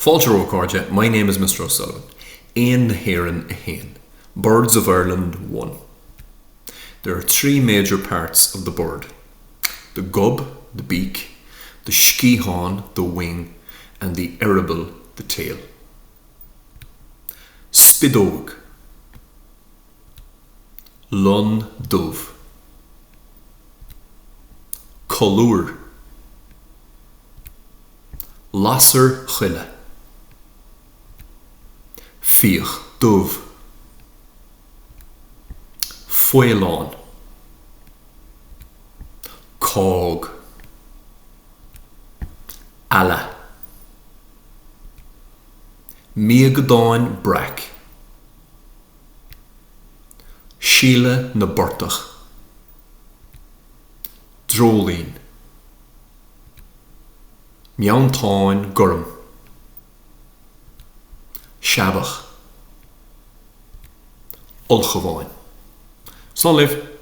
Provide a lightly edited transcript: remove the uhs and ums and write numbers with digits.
Fáilte romhaibh a chairde, my name is Mr O'Sullivan. Éin na hÉireann 1. Birds of Ireland 1. There are 3 major parts of the bird. The gob, the beak, the sciathán, the wing, and the eireaball, the tail. Spideog. Lon dubh. Colúr. Lasair choille. Fiach dubh. Faoileán. Cág. Eala. Míogadán breac. Síle na bportach. Dreoilín. Meantán gorm. Seabhac. Ulchabhán. Slán libh!